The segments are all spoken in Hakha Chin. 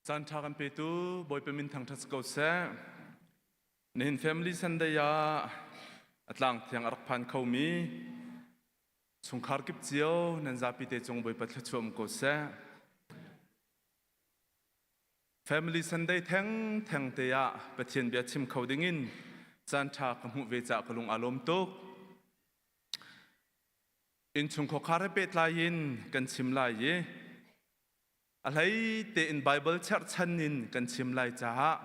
Caan ṭha kan petu Bawipa min thangṭhat si ko seh. Nihin Family Sunday ah a tlang thiang a rak phan khomi chungkhar kip cio nan zapi te cung Bawipa thluachuah um ko seh. Family Sunday theng theng te ah Pathian bia chim kho dingin caan ṭha ka hmuh ve caah ka lung aa lawm tuk. Innchung khuakhar he pehtlai in kan chim lai i a hlei tein Baibal cherhchan in kan chim lai caah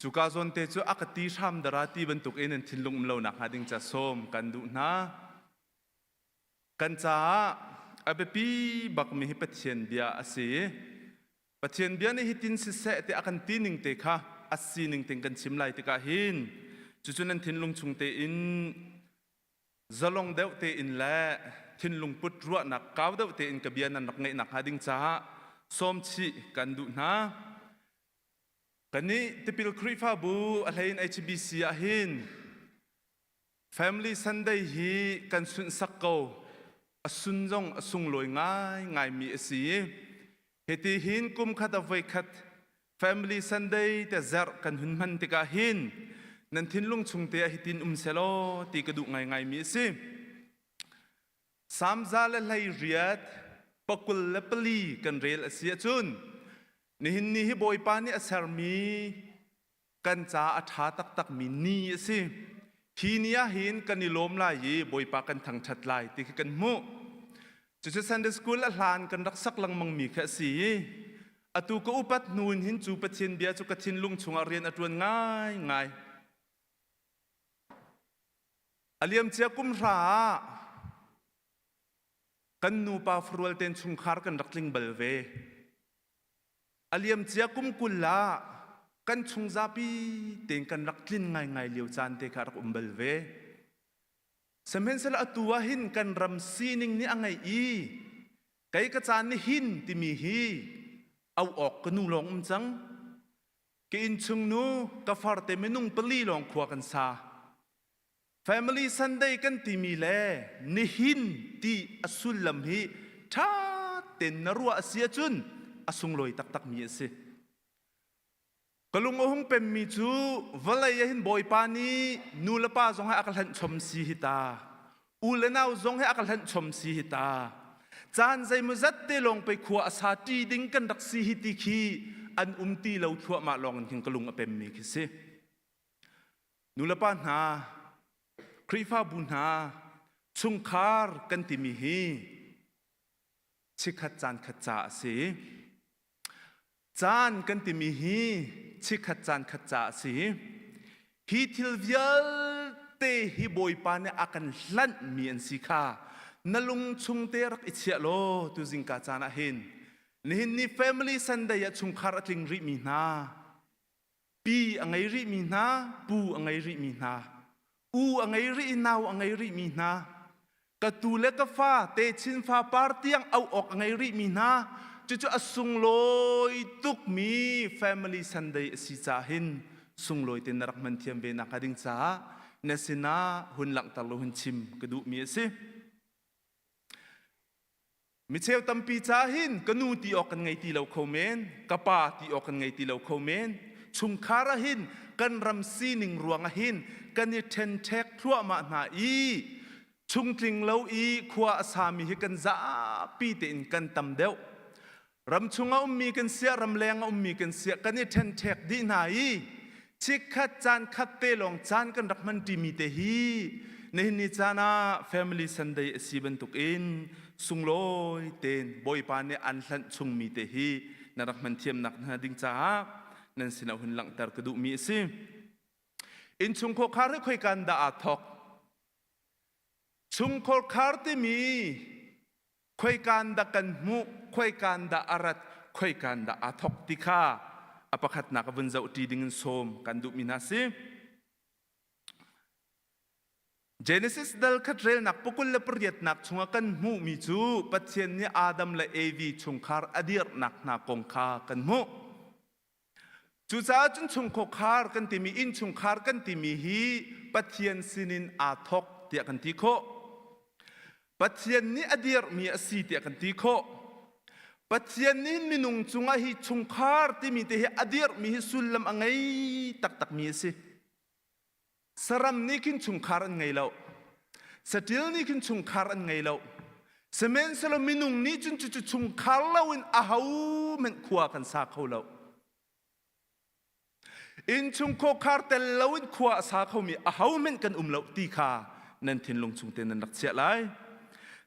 cuka zawn te cu a ka ti hram dara ti bantuk in an thinlung um lo nak hnga ding ca sawm kan duh hna. Kan caah a biapi bakmi hi Pathian bia a si i Pathian bia nih hitin siseh ti a kan ti ning te kha a sining tein kan chim lai tikah hin cucu nan thinlung chung tein zalong deuh tein le thinlung put ruahnak kau deuh tein ka bia nan rak ngaih nakhnga ding caah sawm chih kan duh hna. Kannih tipil Khrihfabu a hlei in HBC ah hin Family Sunday hi kan sunhsak ko. A sun zong a sunglawi ngaingaimi a si i hiti hin kum khat a voikhat Family Sunday te zarh kan hun hman tikah hin nan thinlung chung te ah hitin um selaw ti ka duh ngaingaimi a si. Samza le hlei riat 24 kan rel a si ahcun nihin ni hi Bawipa nih a sermi kan ca a ṭha taktakmi ni a si. Hi ni ah hin kan i lawm lai i Bawipa kan thangṭhat lai ti khi kan hmuh. Cucu Sunday School a hlan kan rak sak lengmangmi khi a si i atu ka upat hnu in hin cu Pathian bia cu ka thinlung chungah rian a ṭuan ngaingai. A liamcia kum hra ah kan nupa farual ten chungkhar kan rak tling bal ve. A liamcia kum 20 ah kan chung zapi tein kan rak tlin ngaingai lio caan te kha a rak um bal ve. Sihmanhsehlaw atu ah hin kan ram sining nih a ngeih i kei ka caan nih hin timi hi au awk ka nu lawng um cang. Ka innchung nu ka farte minung pali lawng khua kan sa. Family Sunday kan timi le nihin ti a sullam hi ṭha tein na ruah a si ahcun a sunglawi taktakmi a si. Ka lung a hung pemmi cu vawlei ah hin Bawipa nih nu le pa zong he a ka hlanh chom si hi ta. U le nau zong he a ka hlanh chom si hi ta. Caan zeimawzat te lawng pei khua a sa ṭi ding kan rak si hi ti khi an um ti lo thluahmah lawng in khin ka lung a pemmi khi si. Nu le pa hna, Khrihfabu hna, chungkhar kan timi hi chikkhat caan khat ca a si. Caan kan timi hi chikkhat caan khat ca a si. Hi thil vialte hi Bawipa nih a kan hlanhmi an si kha na lung chung te rak i chiah law tu zingka caan ah hin nihin ni family Sunday ah chungkhar a tling rihmi hna pi a ngei rihmi hna, pu a ngei rihmi hna, u a ngei rih i nau a ngei rihmi hna, ka tu le ka fa techin fa par tiang au awk a ngei rihmi hna, cucu a sunglawi tukmi family Sunday a si caah hin sunglawi tein na rak hman thiam ve nak ding caah na sinah hun langhter lo hun chim ka duhmi a si. Micheu tampi ca hin ka nu ti awk kan ngei ti lo kho men, ka pa ti awk kan ngei ti lo kho men. Chungkhar ah hin kan ram sining ruang ah hin kan i ṭhenṭhek thluahmah hna i chungtling lo i khua a sami hi kan zapi tein kan tam deuh. Ram chung a ummi kan siah, ramleng a ummi kan siah, kan i ṭhenṭhek dih hna i chikkhat caan khat te lawng caan kan rak hman ṭimi te hi nihin ni caan ah Family Sunday a si bantukin sunglawi tein Bawipa nih an hlanh chungmi te hi na rak hman thiamnak hna ding caah nan sinah hun langhter ka duhmi a si. Innchungkhar khar hi khoikan dah aa thawk? Chungkhar khar timi khoikan dah kan hmuh, khoikan dah a rat, khoikan dah aa thawk ti kha a pakhatnak a vun zohṭi ding in sawm kan duhmi hna si. Genesis dal khat relnak pukul le pariatnak chungah kan hmuhmi cu Pathian nih Adam le Evi chungkhar a dirhnak hna kong kha kan hmuh. Cucaah cun chungkhar kan timi innchungkhar kan timi hi Pathian sinin aa thawk tiah kan ti khawh. Pathian nih a dirhmi a si tiah kan ti khawh. Pathian nih minung cungah hi chungkhar timi te hi a dirhmi hi sullam a ngei taktakmi a si. Saram nih khin chungkhar an ngei lo. Saṭil nih khin chungkhar an ngei lo. Sihmanhsehlaw minung nih cun cucu chungkhar loin ahohmanh khua kan sa kho lo. Innchung khar tel loin khua a sa khomi ahohmanh kan um lo ti kha nan thinlung chung te nan rak chiah lai.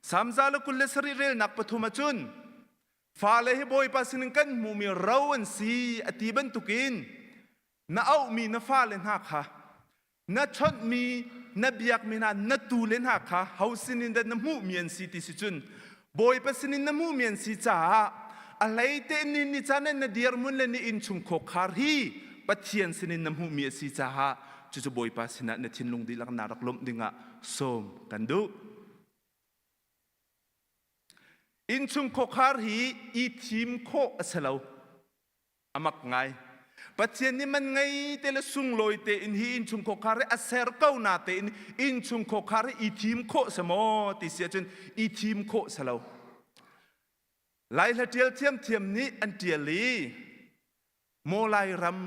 Salm 127 relnak pathum ahcun fale hi Bawipa sinin kan hmuhmi ro an si a ti bantukin na auhmi na fale hna kha na chawnhmi na biakmi hna na tule hna kha ho sinin dah na hmuhmi an si ti si cun Bawipa sinin na hmuhmi an si caah a hlei te ni ni caan na dirhmun le ni innchung khawkhar hi Pathian sinin na hmuhmi a si caah cucu Bawipa sinah na thinlung dihlak na rak lawmh dingah sawm kan duh. Innchung khawkhar hi i thim khawh a si lo. A mak ngai. Pathian nih man ngei te le sunglawi te in hi innchung khawkhar hi a ser ko na tein innchung khawkhar hi i thim khawh se maw ti si ahcun i thim khawh se lo. Lai hla ṭial thiamthiam nih an ṭial i maw Lairam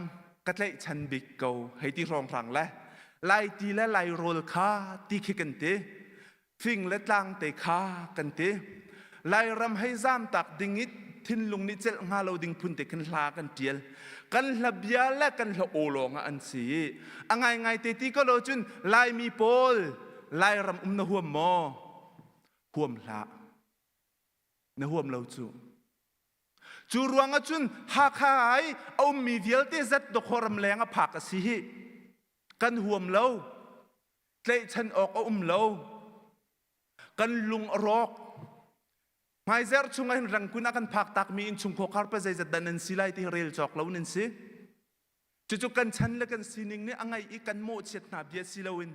ka tlaihchan bik ko hei ti hrawnghrang le Lai ti le Lai rawl kha ti khi kan ti. Fing le tlang te kha kan ti. Lairam hei zamtak ding i thinlung nih celh hnga lo ding phun te khin hla kan tial. Kan hla bia le kan hla aw lawng ah an si. A ngaingai te ti ko lo cun Laimi pawl Lairam um na huam maw? Huam hlah. Na huam lo cu. Cu ruang ah cun Hakha ai a ummi vialte zat dawkhaw ram leng a phak a si hi. Kan huam lo. Tlaihchan awk a um lo. Kan lung a rawk. Hmaizer chung ah hin Rangoon ah kan phak takmi innchung khawkhar pa zeizat dah nan si lai ti hi rel cawk lo nan si. Cucu kan chan le kan sining nih a ngaih i kan mawhchiat hna bia si loin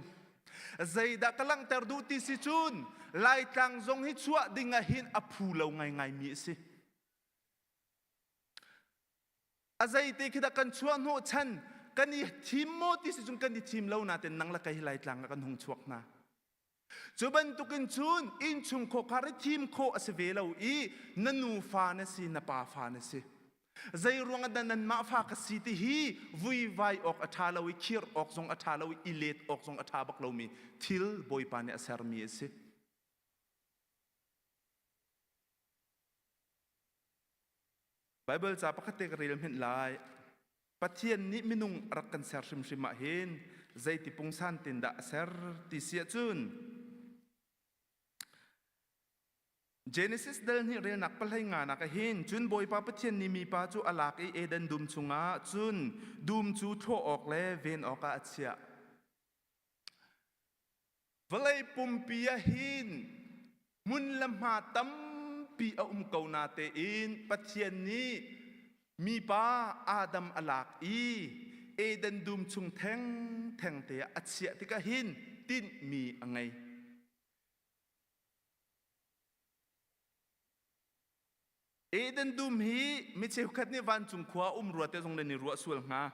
zeidah ka langhter duh ti si cun Laitlang zong hi chuah ding ah hin a phu lo ngaingai mi a si. A zeite khi dah kan chuah hnawh chan kan i thim maw ti si cun kan i thim lo nain nang le kei hi Laitlang ah kan hung chuak hna. Cu bantukin cun innchung khawkhar i thim khawh a si ve lo i na nu fa na si na pa fa na si. Zei ruang ah dah nanmah fa ka si ti hi vuivai awk a ṭha lo i khir awk zong a ṭha lo i i let awk zong a ṭha bak lomi thil Bawipa nih a sermi a si. Baibal ca pakhat te ka rel hmenh lai. Pathian nih minung a rak kan ser hrimhrim ah hin zeiti pungsan tin dah a ser ti si ahcun Genesis dal hnih relnak pahlei nganak ah hin cun Bawipa Pathian nih mipa cu a lak i Eden dum chungah cun dum cu thlawh awk le ven awkah a chiah. Vawlei pumpi ah hin hmun le hma tampi a um ko natein Pathian nih mipa Adam a lak i Eden dum chung thengtheng te ah a chiah tikah hin tinhmi a ngei. Eden dum hi mi cheukhat nih vancung khua um rua te zong nan i ruah sual hnga.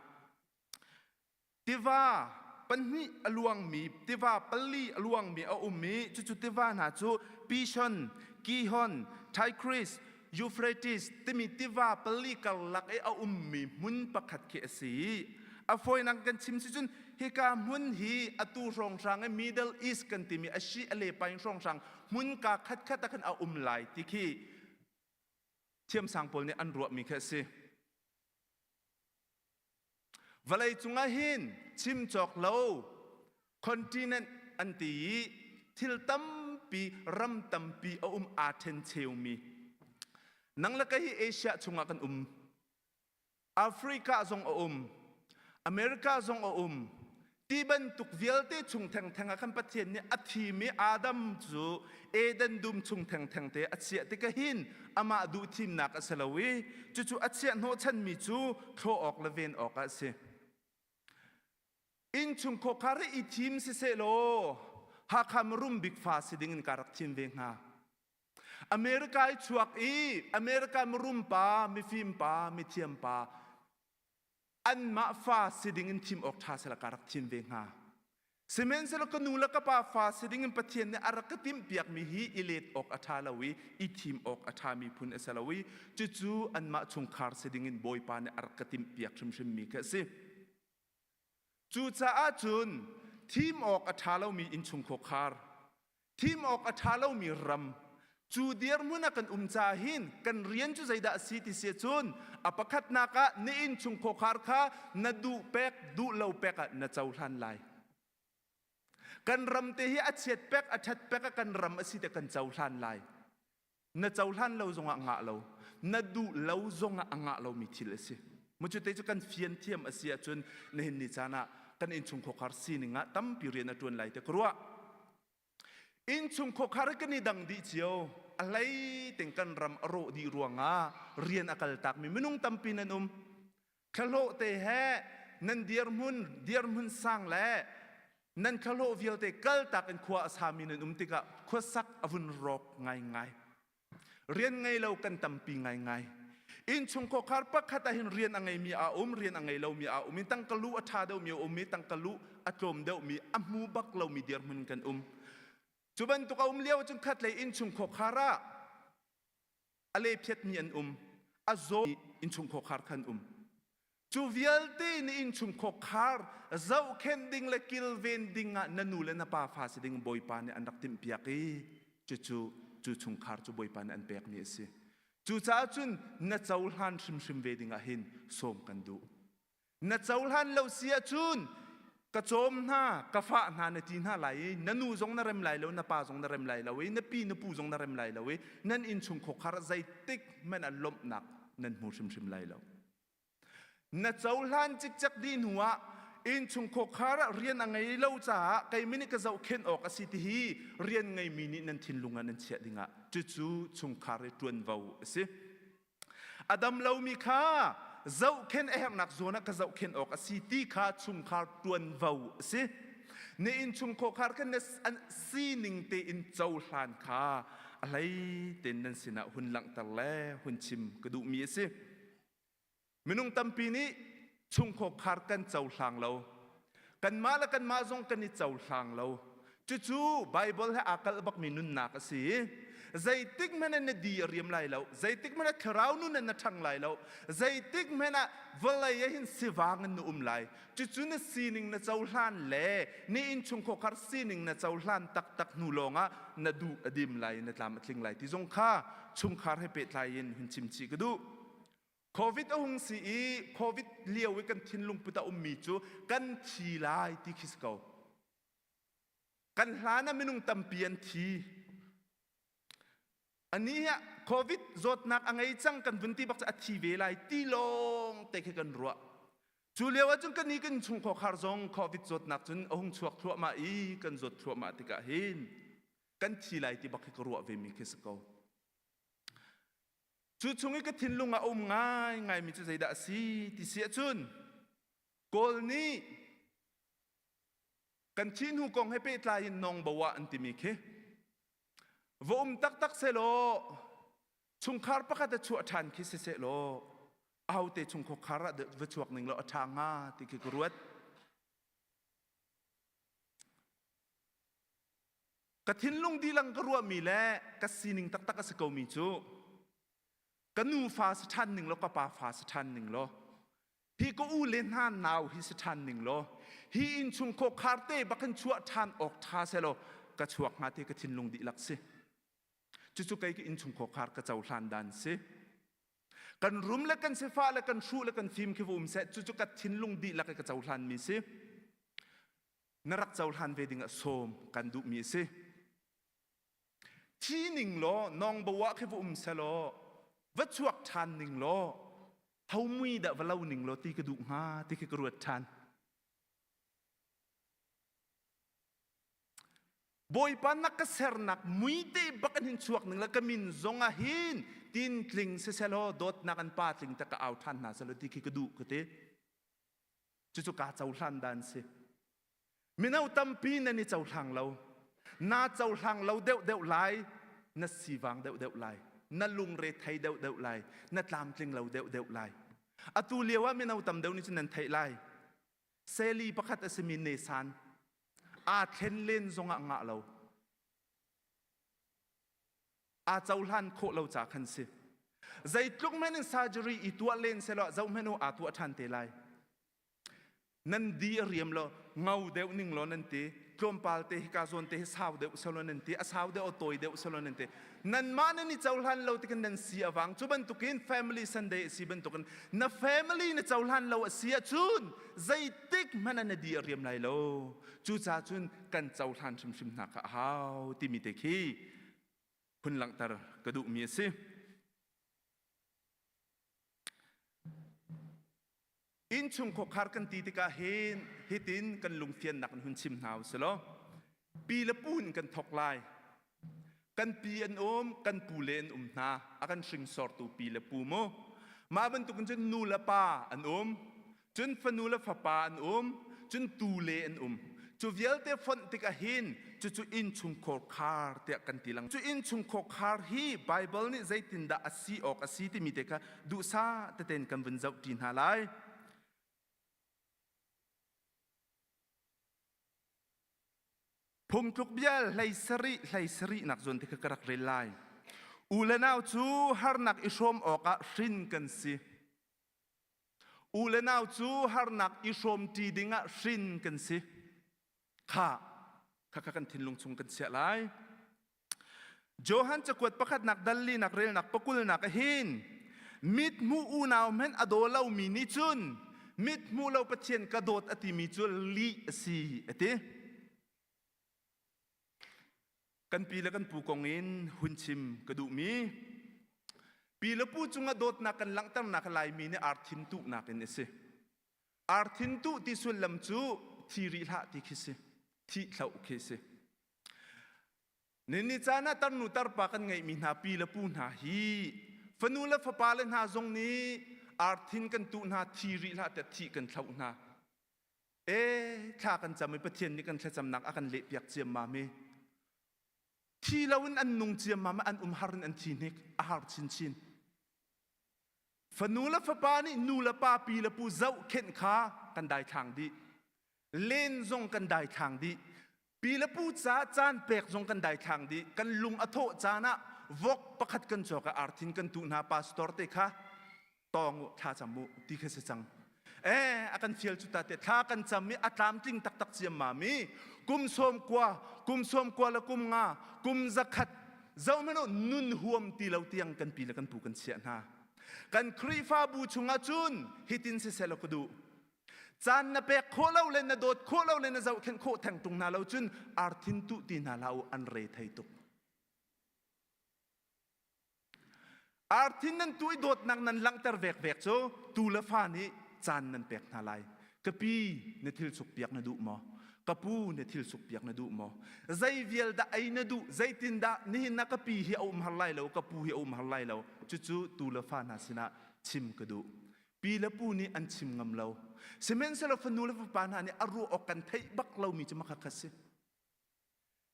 Tiva pahnih a luangmi, tiva pali a luangmi a um i cucu tiva hna cu Pishon, Gihon, Tigris, Euphrates timi tiva pali karlak i a ummi hmun pakhat khi a si. A fawinak kan chim si cun hika hmun hi atu hrawnghrang i Middle East kan timi a shi a lepain hrawnghrang hmun ka khatkhat ah khan a um lai ti khi thiamsang pawl nih an ruahmi khi a si. Vawlei cungah hin chim cawk lo continent an ti i thil tampi ram tampi a um aa ṭhencheumi. Nang le kei hi Asia chungah kan um. Africa zong a um. America zong a um. Ti bantuk vialte chung thengtheng ah khan Pathian nih a thim i Adam cu Eden dum chung thengtheng te a chiah tikah hin amah duh thimnak a si lo i cucu a chiah hnawhchanmi cu thlawh awk le ven awk ah a si. Innchung khawkhar hi i thim siseh law Hakha mirum bik fa si ding in ka rak thim ve hnga. America i chuak i America mirum pa, mifim pa, mithiam pa anmah fa si ding in thim awk ṭha sela ka rak thim ve hnga. Sihmanhsehlaw ka nu le ka pa fa si dingin Pathian nih a rak ka timhpiakmi hi i let awk a ṭha lo i i thim awk a ṭhami phun a si lo i cucu anmah chungkhar si dingin Bawipa nih a rak ka timhpiak hrimhrimmi kha a si. Cucaah cun thim awk a ṭha lomi innchungkhar, thim awk a ṭha lomi ram, cu dirhmun ah kan um caah hin kan rian cu zeidah a si ti si ahcun a pakhatnak ah na innchungkhar kha na duh pek duh lo pek ah na cohlan lai. Kan ram te hi a chiat pek a ṭhat pek ah kan ram a si te kan cohlan lai. Na cohlan lo zongah ngah lo, na duh lo zongah a ngah lomi thil a si. Mu cu te cu kan fian thiam a si ahcun nihin ni caan ah kan innchungkhar sining ah tampi rian a ṭuan lai te ka ruah. Innchungkhar kan i dang dih cio. A hlei ting kan ram a rawh dih ruangah rian a kal takmi minung tampi nan um. Thlahlawh te he nan dirhmun dirhmun sang le nan thlahlawh vialte kaltak in khua a sami nan um tikah khuasak a vun rawk ngaingai. Rian ngei lo kan tampi ngaingai. Innchung khuakhar pakhat ah hin rian a ngeimi a um, rian a ngei lomi a um i tangka lu a ṭha deuhmi a um i tangka lu a tlawm deuhmi a hmu bak lomi dirhmun kan um. Cu bantuk a um lio cun khatlei innchung khuakhar ah a lephiatmi an um, a zaw innchung khuakhar khan um. Cu vialte na innchung khuakhar zohkhenh ding le kilven ding ah na nu le na pa fa si ding Bawipa nih an rak timhpiak i cucu cu chungkhar cu Bawipa nih an pekmi a si. Cucaah cun na cohlan hrimhrim ve ding ah hin sawm kan duh. Na cohlan lo si ahcun ka cawm hna, ka fah hna na ti hna lai i na nu zong na rem lai lo, na pa zong na rem lai lo i na pi na pu zong na rem lai lo i nan innchung khuakhar zeitik hmanh ah lawmhnak nan hmu hrimhrim lai lo. Na cohlan cikcek dih hnu ah innchung khuakhar ah rian a ngei lo caah keimah nih ka zohkhenh awk a si ti hi rian ngeimi nih nan thinlung ah nan chiah dingah cucu chungkhar i ṭuanvo a si. A dam lomi kha zohkhenh a herhnak zawn ah ka zohkhenh awk a si ti kha chungkhar ṭuanvo a si. Na innchungkhar kha na sining tein cohlan kha a hlei tein nan sinah hun langhter le hun chim ka duhmi a si. Minung tampi nih chungkhar kan cohlang lo. Kanmah le kanmah zong kan i cohlang lo. Cucu Baibal he aa kalh bakmi nunnak a si. Zeitik hmanh ah na di a riam lai lo. Zeitik hmanh ah thlarau nun in na ṭhang lai lo. Zeitik hmanh ah vawlei ah hin sivang in na um lai. Cucu na sining na cohlan le na innchungkhar sining na cohlan taktak hnu lawngah na duh a dim lai, na tlam a tling lai ti zong kha chungkhar he pehtlai in hun chim chih ka duh. Covid a hung si i Covid lio i kan thinlung put a ummi cu kan thi lai ti khi si ko. Kan hlan ah minung tampi an thi. Ani hi Covid zawtnak a ngei cang kan vun ti bak cu a thi ve lai ti lawng te khi kan ruah. Cu lio ahcun kan i kan chungkhar zong Covid zawtnak cun a hung chuak thluahmah i kan zawt thluahmah tikah hin kan thi lai ti bak khi ka ruah ve mi khi si ko. Cu chung i ka thinlung ah a um ngaingaimi cu zeidah a si ti si ahcun Kawl nih kan thih hnu kong he pehtlai in nawng bo ah an timi khi va um taktak sehlaw chungkhar pakhat a chuah ṭhan khi si sehlaw ahote chungkhar ah va chuak ning law a ṭha hnga ti khi ka ruat. Ka thinlung dilang ka ruahmi le ka sining taktak a si komi cu ka nu fa si ṭhan ning law ka pa fa si ṭhan ning law hi ka u le hna nau hi si ṭhan ning law hi innchung khar te bak in chuah ṭhan awk ṭha selaw ka chuak hnga ti ka thinlung dihlak si. Cucu kei ka innchung khar ka cohlan dan si. Kan rum le kan sifah le kan hruh le kan fim khi va um seh cucu ka thinlung dihlak i ka cohlan mi si. Na rak cohlan ve ding ah sawm kan duhmi a si. Thi ning law nawng bo ah khi va um selaw va chuak ṭhan ning law ho mui dah va lo ning law ti ka duh hnga ti khi ka ruat ṭhan. Bawipa na ka sernak muite bak an hin chuak ning le ka min zong ah hin tin tling siselaw dawtnak an pa tling ta ka au ṭhan hna selaw ti khi ka duh ka ti. Cucu kaa cohlan dan si. Mino tampi nan i cohlang lo. Na cohlang lo deuhdeuh lai, na sivang deuhdeuh lai, na lungre thei deuhdeuh lai, na tlamtling lo deuhdeuh lai. Atu lio ah mino tam deuh nih cun nan theih lai. Seli pakhat a simi Nesan. Aa thlen len zongah ngah lo. Aa cohlan khawh lo ca khan si. Zeitluk hmanh in surgery i tuah len selaw zohhmanh u aa tuah ṭhan te lai. Nan di a riam lo, ngo deuh ning law nan ti, tlawmpal te hika zawn te hi sau deuh selaw nan ti, a sau deuh a tawi deuh selaw nan ti. Nanmah nan i cohlan lo tikin nan si a vang. Cu bantukin family Sunday a si bantukin na family na cohlan lo a si ahcun zeitik hmanh ah na di a riam lai lo. Cucaah cun kan cohlan hrimhrim hna kha a hau timi te khi hun langhter ka duhmi a si. Innchung khuakhar kan ti tikah hin hitin kan lungfiannak in hun chim hna u si law pi le pu in kan thok lai. Kan pi an um, kan pu le an um hna, a kan hringsortu pi le pu mu. Mah bantukin cun nu le pa an um, cun fanu le fapa an um, cun tu le an um. Cu vialte fonh tikah hin cucu innchungkhar khar tiah kan ti lang. Cu innchungkhar khar hi Bible nih zeitindah a si awk a si timi te kha duhsah teten kan vun zoh ṭi hna lai. Phungtluk bial hlei sarih hlei sarihnak zawn te kha ka rak rel lai. U le nau cu harnak i hrawm awkah hrin kan si. U le nau cu harnak i hrawm ṭi dingah hrin kan si. Kha, kha kha kan thinlung chung kan chiah lai. Johan cakuat pakhatnak dal linak relnak pakulnak ahin mithmuh unau hmanh a daw lomi nih cun mithmuh lo Pathian ka dawt a timi cu lih a si a ti. Kan pi le kan pu kong in hun chim ka duhmi pi le pu cungah dawtnak kan langhternak Laimi nih arthin tuhnak in a si. Arthin tuh ti sullam cu thi rih hlah ti khi si. Thih thloh khi si. Nini caan ah tarnu tarpa kan ngeihmi hna pi le pu hna hi fanu le fapa le hna zong nih arthin kan tuh hna thi rih hlah tiah thih kan thloh hna. E thla kan cam i Pathian nih kan thlacamnak a kan lehpiak ciammam i thi loin an nung ciammam an um har in an thi hnik a har chinchin. Fanu le fapa nih nu le pa pi le pu zohkhenh kha kan daithlang dih. Len zong kan daithlang dih. Pi le pu ca caan pek zong kan daithlang dih. Kan lung a thawh caan ah vok pakhat kan cawk ah arthin kan tuh hna pastor te kha tawng u thla cam u ti kha si cang. Eh a kan fial cu ta te thla kan cam i a tlamtling taktak ciammam i kum sawm kua kum sawm kua le kum nga kum zakhat zohhmanh u nun huam ti lo tiang kan pi le kan pu kan chiah hna. Kan Khrihfabu chungah cun hitin siseh law ka duh. Caan na pek khawh lo le na dawt khawh lo le na zohkhenh khawh theng ṭung hna lo cun arthin tuh ti hna hlah u an re thei tuk. Arthin nan tu i dawtnak nan langhter vekvek cu tu le fa nih caan nan pek hna lai. Ka pi na thil suk piak na duh maw? Ka pu na thil suk piak na duh maw? Zei vial dah ei na duh? Zeitin dah nihin ah ka pi hi a um har lai lo, ka pu hi a um har lai lo. Cucu tu le fa hna sinah chim ka duh. Pi le pu nih an chim ngam lo. Sihmanhsehlaw fanu le fapa hna nih a ruah awk kan theih bak lomi cu makha kha si.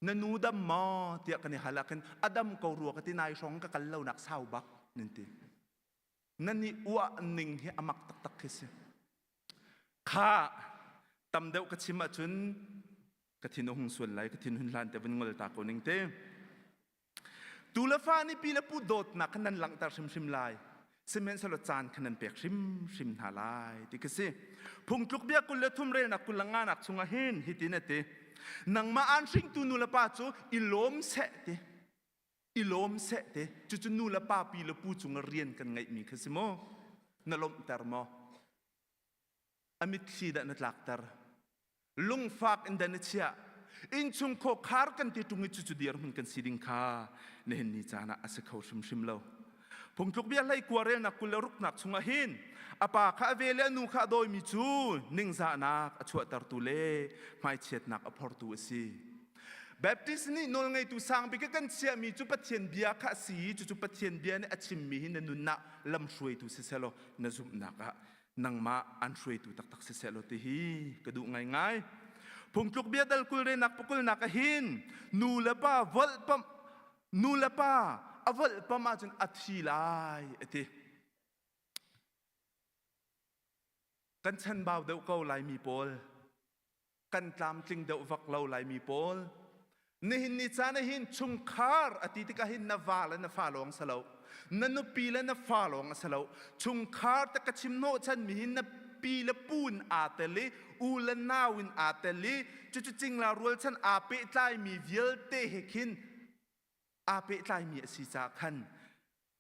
Na nu dam maw tiah kan i hal ah khin a dam ko rua ka ti nai hrawng ka kal lonak sau bak nan ti. Nan i uah ning hi a mak taktak khi si. Kha tam deuh ka chim ahcun ka thin a hung sual lai ka thin hun hlan te vun ngol ta ko ning te. Tu le fa nih pi le pu dawtnak kha nan langhter hrimhrim lai. Sihmanhsehlaw caan kha nan pek hrimhrim hna lai ti ka si. Phungtluk bia 23 relnak 25 nak chungah hin hitin a ti. Nangmah aan hringtu nu le pa cu i lawm seh ti. I lawm seh ti. Cucu nu le pa pi le pu cungah rian kan ngeihmi kha si maw? Na lawmhter maw? A mitthli dah na tlakter? Lungfak in dah na chiah? Innchung khar kan ti ṭung i cucu dirhmun kan si ding kha nihin ni caan ah a si kho hrimhrim lo. Phungtluk bia hlei kua relnak 20 le ruknak chungah hin a pa kha a ve le a nu kha a dawimi cu ningzahnak a chuahtertu le hmaichiatnak a phortu a si. Baptist nih nawlngeitu sang bik kan chiahmi cu Pathian bia kha a si i cucu Pathian bia nih a chimmi hi na nunnak lamhruaitu siselaw na zumhnak ah nangmah an hruaitu taktak siseh law ti hi ka duh ngaingai. Phungtluk bia dal kul renak pakulnak ahin nu le pa volhpamh nu le pa a volhpamh ahcun a thi lai a ti. Kan chanbau deuh ko Laimi pawl. Kan tlamtling deuh vak lo Laimi pawl. Nihin ni caan ah hin chungkhar a ti tikah hin na va le na fa lawng si lo. Na nupi le na fa lawng a si lo. Chungkhar te ka chim hnawhchan mi hin na pi le pu in aa tel i u le nau in aa tel i cucu cingla rualchan aa pehtlaimi vialte he khin aa pehtlaimi a si caah khan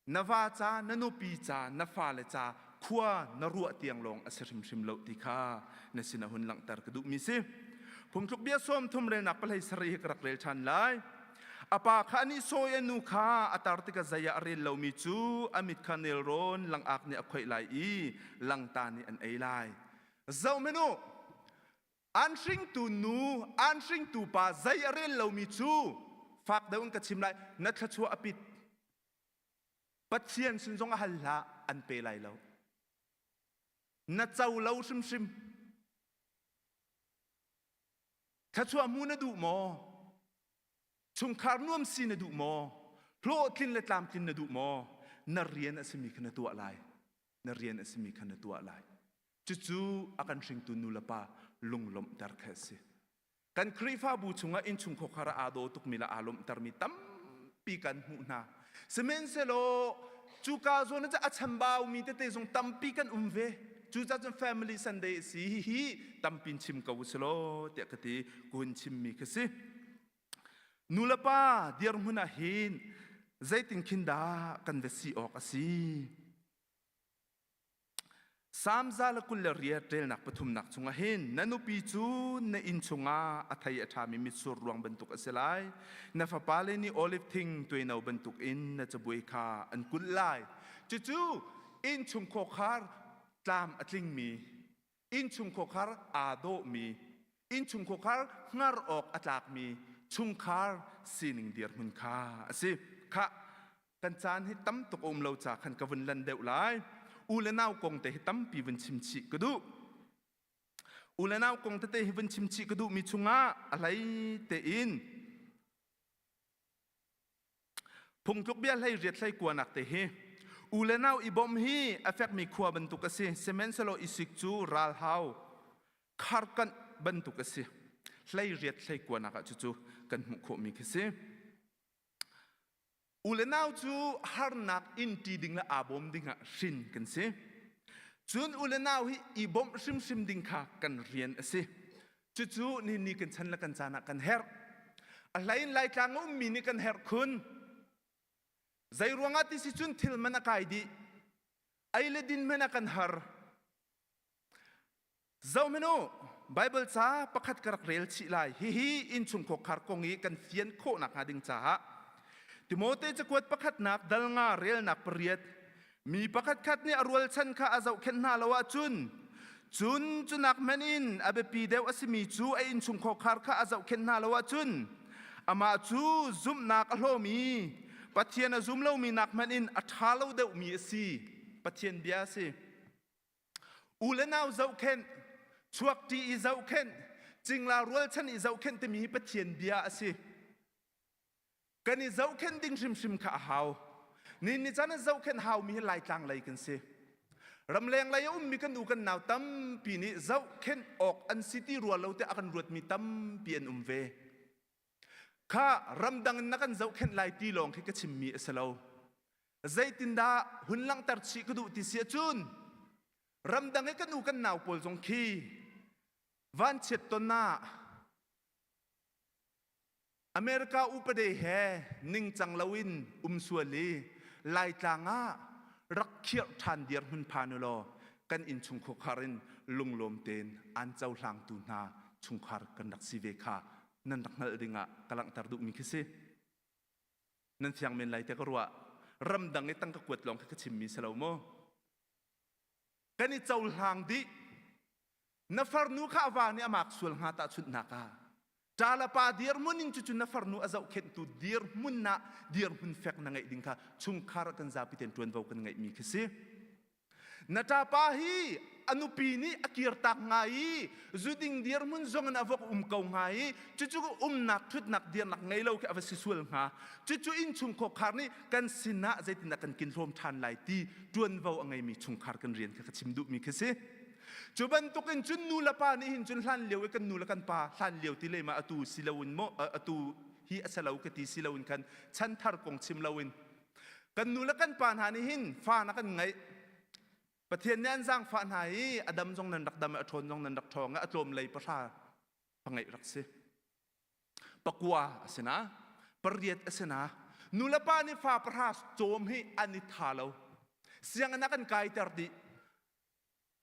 na va ca, na nupi ca, na fale ca khua na ruah tiang lawng a si hrimhrim lo ti kha na sin a hun langhter ka duhmi si. Phungthluk bia sawm thum relnak pahlei sarih hi ka rak rel ṭhan lai. A pa kha a nih sawi a nu kha a tar tikah zei ah a rel lomi cu a mit kha nelrawn langak nih a khoih lai i langta nih an ei lai. Zohhmanh u, an hringtu nu, an hringtu pa zei a rel lomi cu fak deuh in ka chim lai, na thluachuah a pit. Pathian sin zong a hal hlah, an pe lai lo. Na co lo hrimhrim. Thluachuah hmu na duh maw? Chungkhar nuam si na duh maw? Hlawhtlin le tlamtlin na duh maw? Na rian a simi kha na tuah lai. Na rian a simi kha na tuah lai. Cucu a kan hringtu nu le pa lunglawmhter kha a si. Kan Khrihfabu chungah innchung khuakhar ah aa daw tukmi le aa lawmhtermi tampi kan hmuh hna. Sihmanhsehlaw cuka zawn ah a chambaumi tete zong tampi kan um ve. Cucaah cun Family Sunday a si. Hihi tampi in chim ko u law tiah ka ti. Ka hun chimmi kha si. Nulepa dirhmun ah hin zeitin khin dah kan va si awk a si? Salm 128 relnak pathumnak chungah hin na nupi cu na inn chungah a thei a ṭhami mitsur ruang bantuk a si lai. Na fapale nih olive thing tuaino bantukin na cabuai kha an kulh lai. Cucu innchung khawkhar tlam a tlingmi, innchung khawkhar aa dawhmi, innchung khawkhar hngar awk a tlakmi chungkhar sining dirhmun kha a si. Khah, kan caan hi tam tuk a um lo ca khan ka vun lan deuh lai. U le nau kong te hi tampi vun chim chih ka duh. U le nau kong tete hi vun chim chih ka duhmi chungah a hlei tein phungtluk bia hlei riat hlei kuanak te hi u le nau i bawmh hi a fekmi khua bantuk a si sihmanhsehlaw i sik cu ralhau kharkanh bantuk a si hlei riat hlei kuanak ah cucu kan hmuh khawhmi khi si U le nau cu harnak in ṭi ding le aa bawm ding ah hrin kan si. Cun u le nau hi i bawmh hrimhrim ding kha kan rian a si. Cucu nihin ni kan chan le kan caan ah kan herh. A hlei in Laitlang a ummi nih kan herh khun. Zei ruangah ti si cun thil man a kai dih. Ei le din hmanh a kan har. Zohhmanh u, Baibal ca pakhat ka rak rel chih lai. Hihi innchung khawkhar kong i kan fian khawh nakhnga ding caah Timote cakuat pakhatnak dal nga relnak pariat mi pakhatkhat nih a rualchan kha a zohkhenh hna lo ahcun cun cunak hmanh in a biapi deuh a simi cu a innchung khawkhar kha a zohkhenh hna lo ahcun amah cu zumhnak a hlawmi Pathian a zum lomi nak hmanh in a ṭha lo deuhmi a si. Pathian bia a si. U le nau zohkhenh, chuakṭi i zohkhenh, cingla rualchan i zohkhenh timi hi Pathian bia a si. Kan i zohkhenh ding hrimhrim kha a hau. Ni ni caan ah zohkhenh haumi hi Laitlang lei kan si. Ramleng lei a ummi kan u kan nau tampi nih zohkhenh awk an si ti rua lo tiah a kan ruatmi tampi an um ve. Kha ramdang in na kan zohkhenh lai ti lawng khi ka chimmi a si lo. Zeitindah hun langhter chih ka duh ti si ahcun ramdang i kan u kan nau pawl zong khi vanchiat ton ah America upade he ningcang loin um sual i Laitlang ah rak khirh ṭhan dirhmun phan u law kan innchung khuakhar in lunglawm tein aan cohlangtu hna chungkhar kan rak si ve kha nan rak hngalh dingah ka langhter duhmi khi si. Nan fiang men lai te ka ruah. Ramdang i tangka kuat lawng khi ka chimmi si lo mu. Kan i cohlang dih. Na farnu kha a va nih a mak sual hnga tahchunhnak ah. Ṭa le pa dirhmun in cucu na farnu a zohkhenhtu dirhmun ah dirhmun fek na ngeih ding kha chungkhar kan zapi ten ṭuanvo kan ngeihmi khi si. Na ṭapa hi a nupi nih a kirtak hnga i zuding dirhmun zong in a vok um ko hnga i cucu umnak ṭhutnak dirnak ngei lo khi a va si sual hnga. Cucu innchung khuakhar nih kan sinah zeitindah kan kin hlawm ṭhan lai ti ṭuanvo a ngeimi chungkhar kan rian kha ka chim duhmi khi si. Cu bantukin cun nu le pa nih hin cun hlan lio i kan nu le kan pa hlan lio ti lema atu si loin maw atu hi a si lo ka ti si loin khan chanthar kong chim loin kan nu le kan pa hna nih hin fa na kan ngeih. Pathian nih an zaangfah hna i a dam zong nan rak dam i a ṭhawn zong nan rak ṭhawng i a tlawm lei pahra pangeih rak si. Pakua a si na, pariat a si na. Nu le pa nih fa pahra cawm hi an i tha lo. Sianginn a kan kaiter dih.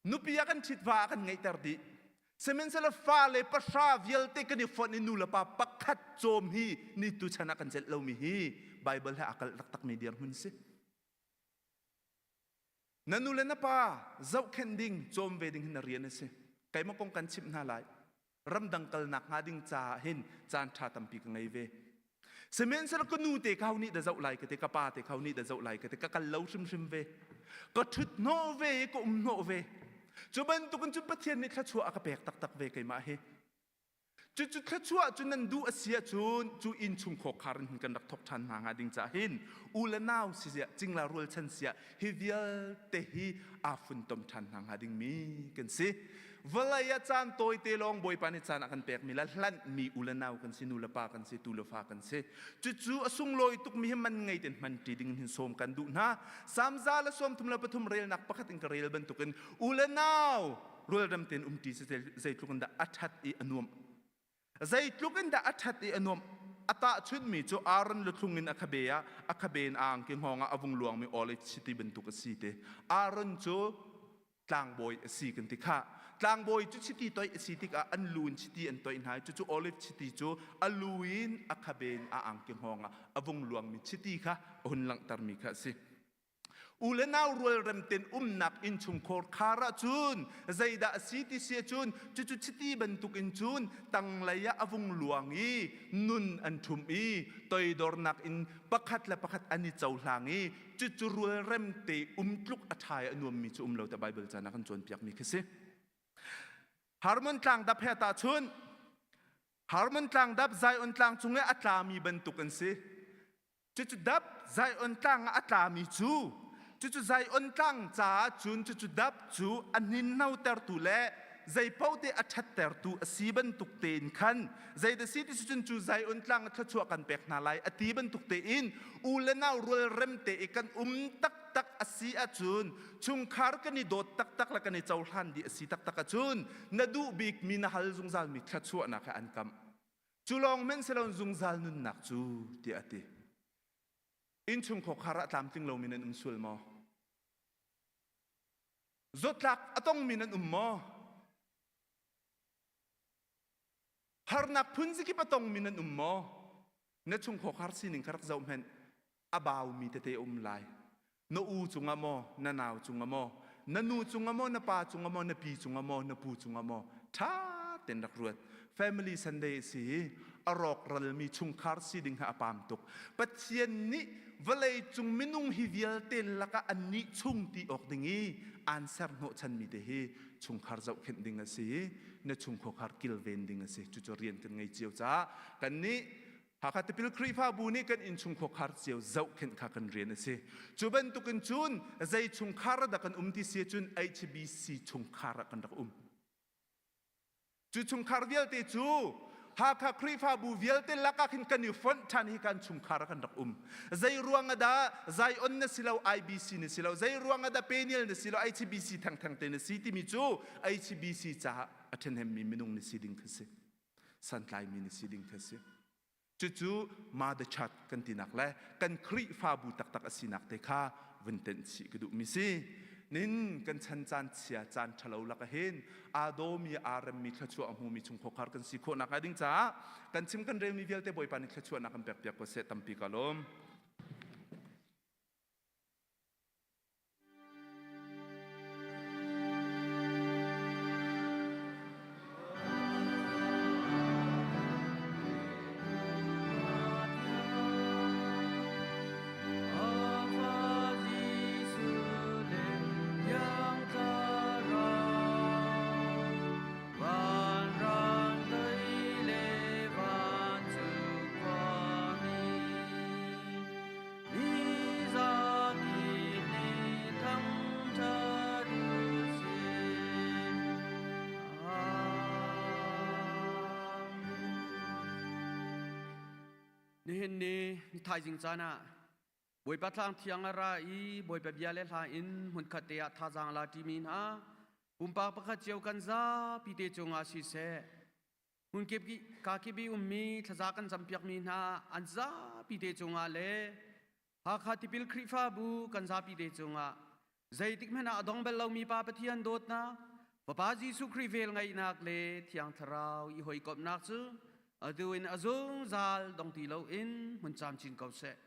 Nupi a kan ṭhit va a kan ngeihter dih. Sihmanhsehlaw fale pahra vialte kan i fonh i nu le pa pakhat cawm hi ni tuchan ah kan celh lomi hi Baibal he aa kalh taktakmi dirhmun si. Na nu le na pa zohkhenh ding, cawm ve ding hi na rian a si. Keimah kong kan chimh hna lai. Ramdang kalnak hnga ding caah hin caan ṭha tampi ka ngei ve. Sihmanhsehlaw ka nu te kha nih dah zoh lai ka ti, ka pa te kha nih dah zoh lai ka ti, ka kal lo hrimhrim ve. Ka ṭhut hnawh ve i ka um hnawh ve. Cu bantukin cun Pathian nih thluachuah a ka pek taktak ve keimah hi. Cucu thluachuah cu nan duh a si ahcun cu inn chung khawkhar in kan rak thawk ṭhan hna hnga ding caah hin u le nau siziah cingla rualchan siah hi vialte hi aa funtom ṭhan hna hnga dingmi kan si. Vawlei ah caan tawite lawng Bawipa nih caan a kan pekmi le hlanhmi u le nau kan si, nu le pa kan si, tu le fa kan si. Cucu a sunglawi tukmi hi man ngei tein hman ṭi ding hin sawm kan duh hna. Salm 133 relnak pakhat in ka rel bantukin u le nau rualrem tein umṭi cu zeitluk in dah a ṭhat i a nuamh. Zeitluk in dah a ṭhat i a nuamh. A tahchunhmi cu Aaron luthlung in a khabe ah a khabe in a angki hngawng ah a vung luangmi olive chiti bantuk a si te. Aaron cu tlangbawi a si kan ti khah. Tlangbawi cu chiti toih a si tikah an lu in chiti an toih hna i cucu olive chiti cu a lu in a khabe in a angki hngawng ah a vung luangmi chiti kha a hun langhtermi kha a si. U le nau rualrem ten umnak innchungkhar khar ahcun zeidah a si ti si ahcun cucu chiti bantukin cun tanglei ah a vung luang i nun an ṭhum i toidornak in pakhat le pakhat an i cohlang i cucu rualrem te um tluk a ṭha i a nuammi cu um lo te Baibal caan ah kan cawnpiakmi khi si. Harmon tlang dap he tahchun Harmon tlang dap Zion tlang cung i a tlami bantuk an si. Cucu dap Zion tlang ah a tlami cu cucu Zion tlang caah cun cucu dap cu a hninhnotertu le zeipaoh te a ṭhattertu a si bantuk tein khan zeidah si ti cun cu Zion tlang ah thluachuah kan pek hna lai a ti bantuk tein u le nau rualrem te i kan um taktak a si ahcun chungkhar kan i dawt taktak le kan i cohlan dih a si taktak ahcun na duh bikmi na hal zungzalmi thluachuahnak he an kamh. Cu lawng hmanh si loin zungzal nunnak cu tiah a ti. Innchung khawkhar ah tlamtling lomi nan um sual maw? Zawtlak a tongmi nan um maw? Harnak phun zikip a tongmi nan um maw? Na chung khawkhar sining kha rak zoh hmanh. A baumi tete um lai. Na u cungah maw, na nau cungah maw, na nu cungah maw, na pa cungah maw, na pi cungah maw, na pu cungah maw, ṭha tein rak ruat. Family Sunday a si i a rawkralmi chungkhar si ding kha a paam tuk. Pathian nih vawlei cung minung hi vialte lakah annih chung ti awk ding i aan ser hnawhchanmi te hi chungkhar zohkhenh ding a si i na chungkhar kilven ding a si. Cucu rian kan ngei cio caah kannih Hakha Tipil Khrihfabu nih kan innchungkhar cio zohkhenh kha kan rian a si. Cu bantukin cun zei chungkhar dah kan um ti si cun HBC chungkhar ah kan rak um. Cu chungkhar vialte cu Hakha Khrihfabu vialte lakah khin kan i fonh ṭhan hi kan chungkhar ah kan rak um. Zei ruang ah dah Zion na si lo, IBC na si lo, zei ruang ah dah Peniel na si lo, HBC thengtheng te na si timi cu HBC caah a ṭhahnemmi minung na si ding kha si. Santlaimi na si ding kha si. Cucu Mother Church kan tinak le kan Khrihfabu taktak a sinak te kha vun tenh chih ka duhmi si. Nin kan chan caan chia caan ṭhalo lak hin aa dawmi aa remmi thluachuah a hmumi chungkhar kan si khawh nak ding caah kan chim kan relmi vialte Bawipa nih thluachuahnak kan pek piak ko seh tampi ka lawm. Vanrang tei le vancung khuami. Nihin ni ni thaizing caan ah Bawipa thlang thiang a ra i Bawipa bia le hla in hmunkhat te ah thazaang la ṭimi hna pumpak pakhat cio kan zapi te cungah siseh hmunkip kakip i ummi thlaza kan campiakmi hna an zapi te cungah le Hakha Tipil Khrihfabu kan zapi te cungah zeitik hmanh ah a dong bal lomi Pa Pathian dawtnak, Fapa Jesuh Khrih vel ngaihnak le Thiang Thlarau i hawikomhnak cu atu in a zungzal dong ti loin hmun camcin ko seh.